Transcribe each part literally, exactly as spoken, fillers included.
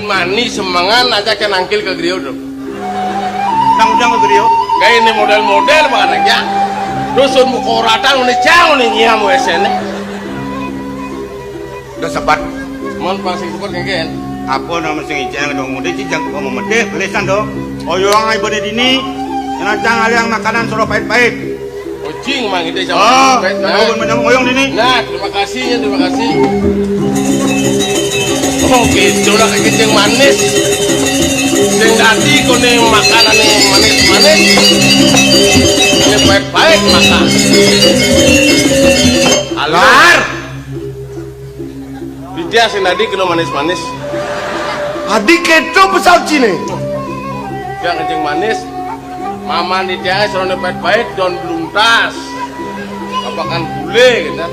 Manis semengan aja ke nangkil ke griya, Dok. Nang ujang ke griya? Kayak ini model-model banget ya. Dusun muka ratang ini jauh nih nyiam wesene. Udah sebat. Mon pang sing sepet kengken. Apa nama sing ijang dong? Udah cijang kok memedih, belisan dong. Oyong ae bene dini. Kena cang aliang makanan soro pait-pait. Ujing mang ide sama. Oh, pait, nah. Tahu bener oyong dini. Nah, terima kasih ya, terima kasih. Oh, gitu lah kayak kencing manis. Sing dadi kone makanan manis-manis. Ini pait-pait makan. Halo. Lar. Vidya sing dadi kena manis-manis. Adi keto pesawat Cine. Dia kencing manis. Mama ni dia serone pait-pait don belum tas. Apakan gule gitu.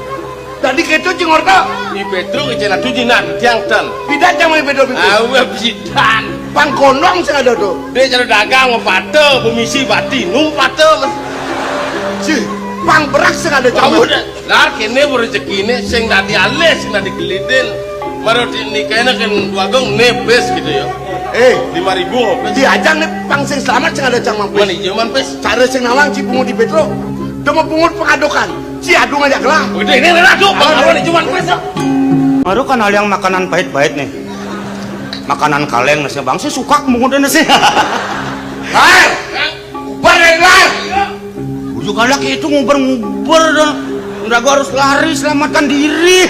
Tadi keto cing orta. Di Petro kecil adu jinan tiang tan. Pidan cang mai Petro Petro. Awe pidan. Pang kondong sing ada tuh. Dia cara dagang mau pate, pemisi bati, nu pate. Si pang berak sing ada cang. Kamu dah. Lar kene rezekine sing dadi alis, sing dadi gelidin. Maro di nikahnya kan wagung nepes gitu ya. Eh, lima ribu pes. Diajang nih pang sing selamat sing ada cang mampis. Mana ijaman pes? Cara sing nawang ci pungut di Petro. Demo pungut pengadokan. Ci adu ngajak lah. Udah ini lah tuh, bang, apa nih cuman pes ya? Baru kan hal yang makanan pahit-pahit nih. Makanan kaleng nasi bang, saya suka kemudian nasi. Hai, ubar dari lar. Ujuk anak itu nguber-nguber dah. Udah gua harus lari selamatkan diri.